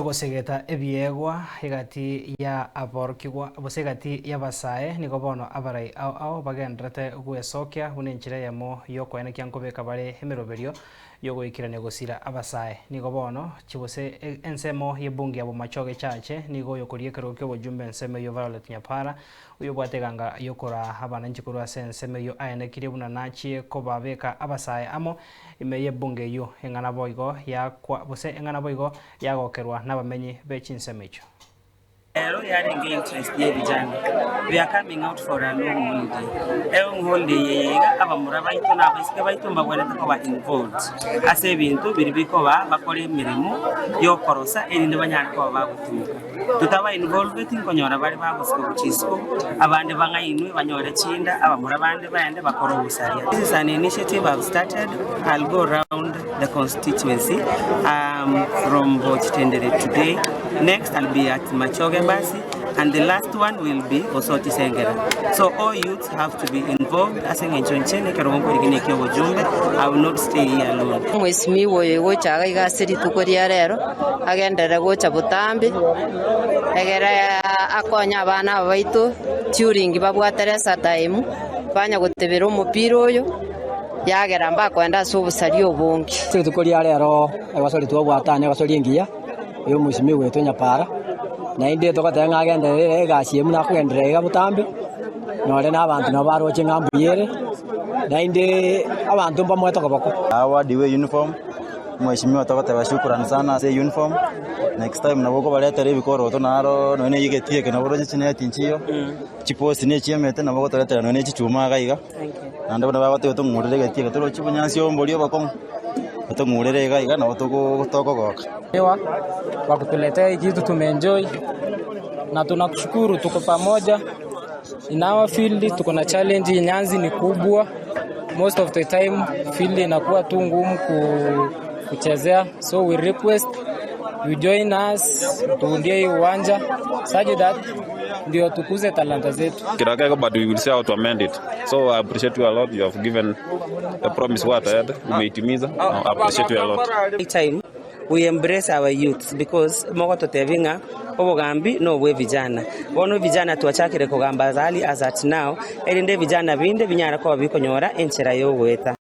ogosegeta ebiegwa egati ya aborokigwa gose egati y'abasae nigo bono abarai ao ao bagendererete gwesokia buna enchera eyemo y'okoenekia nkobeka bare emeroberio y'ogoikerania gosira abasae. Nigo bono chi gose ensemo y'ebunge ya Bomachoge Chache nigo oyokoria ekerogo ki'obojumbe ensemo eyio Violet Nyapara Oyobwate eganga y'okoraa abananchi korwa ase ensemo eyio aenekirie buna nachie kobabeka abasae amo ime y'ebunge eyio, eng'ana boigo yakwa gose eng'ana boigo yagokerwa nabamenyi be chinsemo echio. Ero yarenge interest ye vijana, we are coming out for a long holiday. Elong holiday eye iga abamura baito na abaiseke baito mbabwenerete koba involved ase ebinto biria bikoba bakore emeremo yokorosa erinde banyare koba bagotumoka. Totaba involved nkonyora bare bagosika gochia isiko, abande bang'ainwe banyore chinda, abamura bande baende bakore obosaria. This is an initiative I've started, I'll go round the constituency um, from Bochitendere today, next I'll be at Machoge Basi and the last one will be Osoti Sengera. So all youths have to be involved ase eng'encho inche nekerogo nkorigina eki'obojumbe, I will not stay here alone. Omwesimigwa oyo ogocha iga iga ase rituko ria rero, agenderere gocha botambe, egere akonye abana aba baito during babwate leisure time, banya gotebera omopira oyo, yagera mbakoenda ase obosaria obonge. Ase rituko ria rero egosori twabwatane egosori engiya ya omwesimigwa oito Nyapara, naende togoteba ng'a agenderere egasi eye buna akogenderera iga botambe, nonye na abanto nabo baroche ng'a mbuya ere, naende abanto mbamoete koboko. Award we uniform, mheshimiwa togoteba shukrani sana ase uniform, next time nabo okobaretera ebikoroto naro nonya na egetii eke nabo oroche chineti nchiyo, chipost na echiemete nabo ogotoretera nonya na echichuma iga iga, naende buna bagoteba tong'urere egetii eke toroche obonyansi oboria obokong'u, otong'urere iga iga nabo togo tokogoka. Kwa kutuletea hii kitu tumeenjoy na tunakushukuru, tuko pamoja in our field, tuko na challenge, nyanzi ni kubwa, most of the time field inakuwa tu ngumu kuchezea, so we request you join us, tuundie hii uwanja such that ndio tukuze talanta zetu. Kirakego, but we will see how to amend it. So I appreciate you a lot. You have given the promise what I had. Umeitimiza. I appreciate you a lot. Time we embrace our youths because mogototebia ng'a obogambi nobwe vijana. Bono vijana twachakire kogamba as early as at now, erinde vijana binde binyare koba bikonyora enchera y'ogoeta.